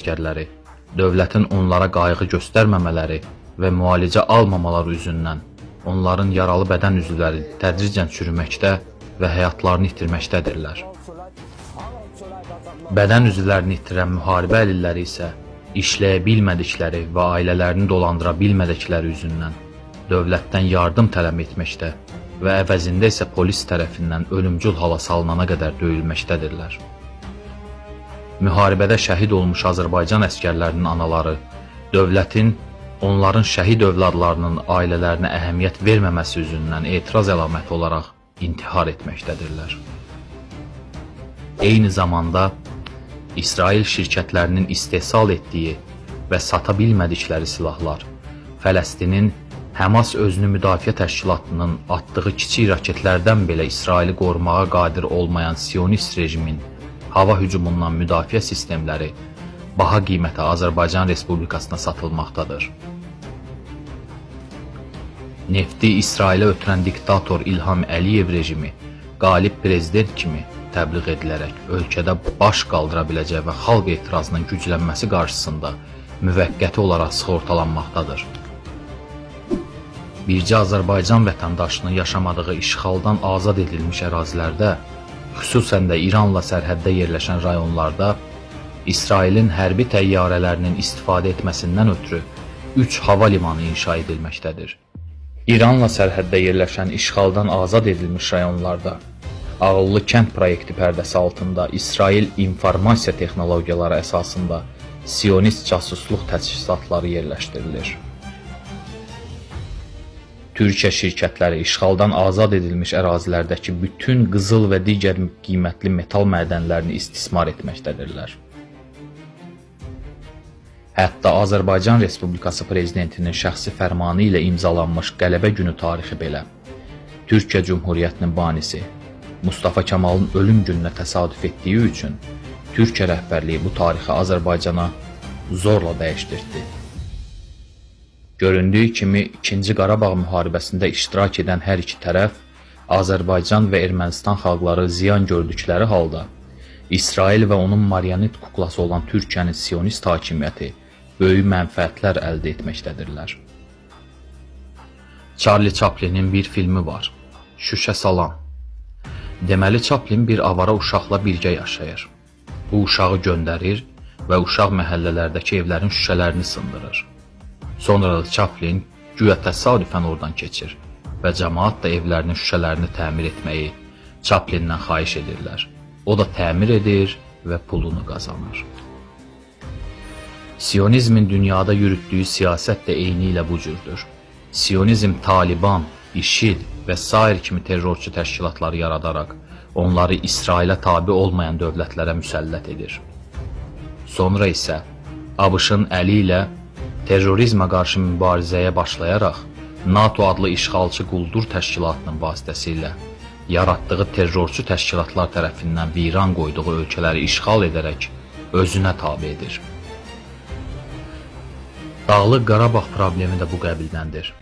Əsgərləri dövlətin onlara qayğı göstərməmələri və müalicə almamaları üzündən onların yaralı bədən üzvləri tədricən çürüməkdə və həyatlarını itirməkdədirlər. Bədən üzvlərini itirən müharibə əlilləri isə işləyə bilmədikləri və ailələrini dolandıra bilmədikləri üzündən dövlətdən yardım tələb etməkdə və əvəzində isə polis tərəfindən ölümcül hala salınana qədər döyülməkdədirlər. Müharibədə şəhid olmuş Azərbaycan əsgərlərinin anaları dövlətin onların şəhid övladlarının ailələrinə əhəmiyyət verməməsi üzündən etiraz əlaməti olaraq intihar etməkdədirlər. Eyni zamanda İsrail şirkətlərinin istehsal etdiyi və sata bilmədikləri silahlar Fələstinin Həmas özünü müdafiə təşkilatının atdığı kiçik raketlərdən belə İsraili qorumağa qadir olmayan Sionist rejimin hava hücumundan müdafiə sistemləri baha qiymətə Azərbaycan Respublikasına satılmaqdadır. Nefti İsrailə ötürən diktator İlham Əliyev rejimi qalib prezident kimi təbliğ edilərək ölkədə baş qaldıra biləcək və xalq etirazının güclənməsi qarşısında müvəqqəti olaraq sığortalanmaqdadır. Bircə Azərbaycan vətəndaşının yaşamadığı işğaldan azad edilmiş ərazilərdə, xüsusən də İranla sərhəddə yerləşən rayonlarda İsrailin hərbi təyyarələrinin istifadə etməsindən ötürü 3 hava limanı inşa edilməkdədir. İranla sərhəddə yerləşən işğaldan azad edilmiş rayonlarda Ağıllı kənd proyekti pərdəsi altında İsrail informasiya texnologiyaları əsasında Sionist casusluq təchizatları yerləşdirilir. Türkiyə şirkətləri işğaldan azad edilmiş ərazilərdəki bütün qızıl və digər qiymətli metal mədənlərini istismar etməkdədirlər. Hətta Azərbaycan Respublikası Prezidentinin şəxsi fərmanı ilə imzalanmış Qələbə Günü tarixi belə Türkiyə Cümhuriyyətinin banisi Mustafa Kemalın ölüm gününə təsadüf etdiyi üçün Türkiyə rəhbərliyi bu tarixi Azərbaycana zorla dəyişdirdi. Göründüyü kimi, İkinci Qarabağ müharibəsində iştirak edən hər iki tərəf, Azərbaycan və Ermənistan xalqları ziyan gördükləri halda, İsrail və onun marionet kuklası olan Türkiyənin Sionist hakimiyyəti böyük mənfəətlər əldə etməkdədirlər. Charlie Chaplin'in bir filmi var, Şüşə Salan. Deməli, Chaplin bir avara uşaqla birgə yaşayır. Bu uşağı göndərir və uşaq məhəllələrdəki evlərin şüşələrini sındırır. Sonra da Chaplin güya təsadüfən oradan keçir və cəmaat da evlərinin şüşələrini təmir etməyi Chaplindən xahiş edirlər. O da təmir edir və pulunu qazanır. Siyonizmin dünyada yürütdüyü siyasət də eyni ilə bu cürdür. Siyonizm Taliban, IŞİD və sair kimi terrorçu təşkilatları yaradaraq onları İsrailə tabi olmayan dövlətlərə müsəllət edir. Sonra isə ABŞ-ın əli ilə terrorizmə qarşı mübarizəyə başlayaraq NATO adlı işğalçı quldur təşkilatının vasitəsilə yaratdığı terrorçu təşkilatlar tərəfindən viran qoyduğu ölkələri işğal edərək özünə tabe edir. Dağlıq Qarabağ problemi də bu qəbildəndir.